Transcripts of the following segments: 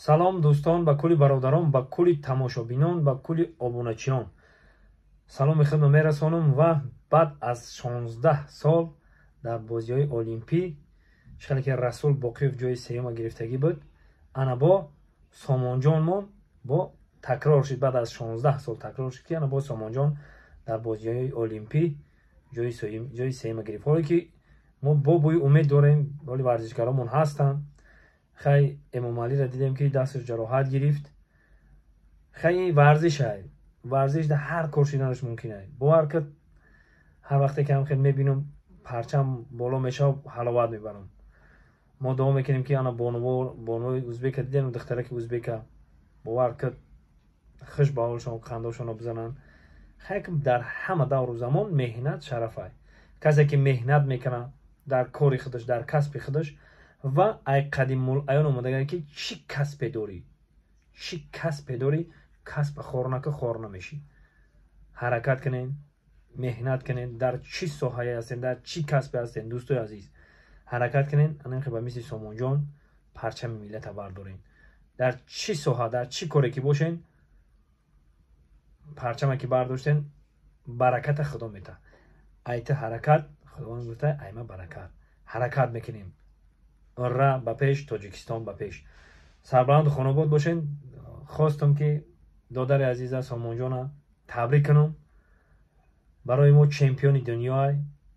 Салом, дӯстон, ба кулли бародарон, ба кулли тамошобинон, ба кулли обуначиён саломи худро мерасонам. Ва баъд аз 16 сол дар бозиҳои олимпӣ, чӣ ки Расул Боқиев ҷои сеюма гирифтагӣ буд, ана бо Сомонҷонмон бо такрор шуд. Баъд аз 16 сол такрор шуд, ки ана бо Сомонҷон дар бозиҳои олимпӣ ҷои сеюма гирифт. Ҳоле ки мо бо бӯи умед дорем, ҳоли варзишгаромон ҳастанд. Хай, Эмомалиро дидем, ки дасташ ҷароҳат гирифт. Хай, варзиш ай, варзиш дар ҳар кор шиданаш мумкин ай. Бовар кад, ҳар вақте ки ҳам хел мебинам, парчам боло мешава, ҳаловат мебарам. Мо дуо мекунем, ки ана бонуи узбека дидем, духтараки узбека, бовар кад, хуш ба ҳолшон, қандошонро бизананд. Хай, дар ҳама давру замон меҳнат шараф ай. Касе ки меҳнат мекунад дар кори худаш, дар касби худаш, ва ай қадимулайён омадагар, ки чӣ касбе дорӣ, чӣ касбе дорӣ, касба хор нака, хор намешӣ. Ҳаракат кунен, меҳнат кунен, дар чӣ соҳае ҳастен, дар чӣ касбе ҳастен, дӯстои азиз, ҳаракат кунен, анинхе ба мисли Сомонҷон парчами миллата бардорен. Дар чӣ соҳа, дар чӣ коре ки бошен, парчаме ки бардоштен, бараката Худо мета. Айта ҳаракат, Худованд гуфта: «Айма баракат». Ҳаракат мекунем, ра ба пеш, Тоҷикистон ба пеш! Сарбаланду хонобод бошен. Хостам, ки додари азиза Сомонҷона табрик кунам. Барои мо чемпиони дунёай,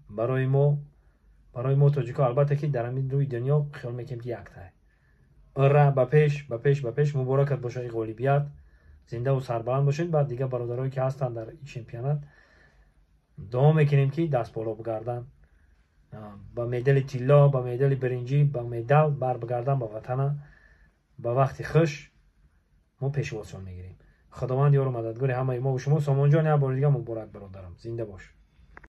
барои мо тоҷико. Албатта, ки дар ҳамин рӯи дунё хиёл мекунем, ки яктай. Ра ба пеш, ба пеш, ба пеш! Муборакат боша и ғолибият, зиндаву сарбаланд бошед. Баъд дигар бародарое ки ҳастанд дар чемпионат, дуо мекунем, ки даст боло бигарданд, ба медали тилло, ба медали биринҷӣ, ба медал барбигарданд ба ватана. Ба вақти хуш мо пешвозшон мегирем. Худованд ёру мададгори ҳамаи мо шумо. Сомонҷон, як бори дига муборак, бародарам, зинда бош.